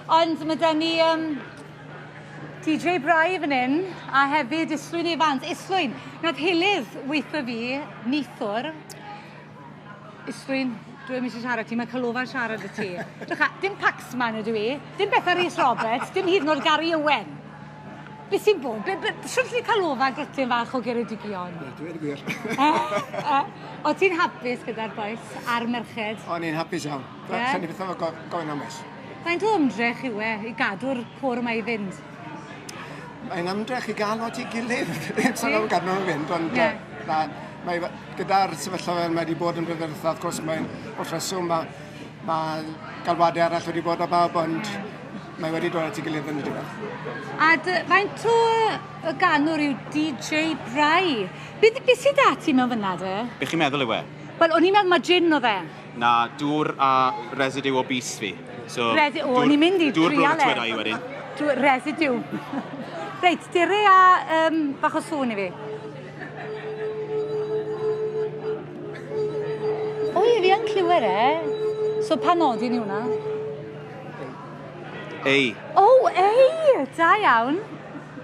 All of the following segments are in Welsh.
Ond mae 'da ni um, DJ Bry fan hyn, a hefyd Islwyn Evans. Islwyn, nath Heledd weitho fi nithwr. Islwyn, dwi ddim eisiau siarad ti, mae Calofa'n siarad y ti. Drycha, dim Paxman ydw i, dim Bethan Rhys Roberts, dim hyd yn oed Gary Owen. Be sy'n bod? Be, be, shwt lle Calofa grwtyn fach o Geredigion? Ie, dweud y gwir. e, o ti'n hapus gyda'r bois a'r merched? O'n i'n hapus iawn. Ie? Sa'n i byth yn gofyn am well. Faint o ymdrech yw e i gadw'r côr yma i fynd? Mae'n ymdrech i gael nhw at ei gilydd. Sa'n am gadw nhw'n fynd, ond yeah. na, mae, gyda'r sefyllfa fel mae wedi bod yn blynyddoedd wrth gwrs, mae'n wrth reswm, mae, mae galwadau arall wedi bod o bawb, ond yeah. mae wedi dod at ei gilydd yn y diwedd. A dy, faint o y ganwr yw DJ Bry? Beth, beth sydd da ti mewn fyna de? Be chi'n meddwl yw e? Wel, o'n i'n meddwl mae gin oedd e. Na, dŵr a residue o bys fi. So, Resi o, o'n i'n mynd i dŵr trial e. Dŵr wedyn. Dŵr residue. Reit, dere a um, bach o sŵn i fi. O ie, fi yn clywed e. So pa nodyn yw hwnna? Ei. O, ei! Da iawn.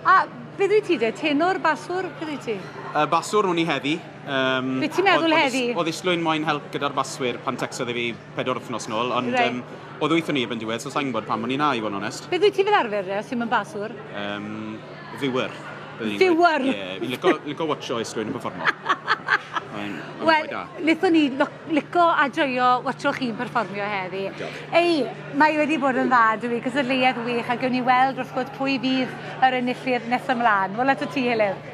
A beth wyt ti de? Tenor, baswr, beth wyt ti? Baswr o'n i heddi. Um, Be ti'n meddwl heddi? Oedd Islwyn moyn help gyda'r baswyr pan tecsodd i fi pedwar wythnos nôl, ond right. um, oedd wyth o'n i erbyn diwedd, so sa'n gwybod pam o'n i na, i fod yn onest. Beth wyt ti fel arfer, de, os ti'n mynd baswr? Viewer. Viewer? Ie, yeah, fi'n lico, lico watcho Islwyn yn performo. Wel, wnaethon ni lico a joio watcho chi'n perfformio heddi. Diolch. Ei, mae wedi bod yn dda, dwi, cystadleuaeth wych, a gewn ni weld wrth gwrs pwy fydd yr enillydd nes ymlaen. Wel, ato ti, Heledd.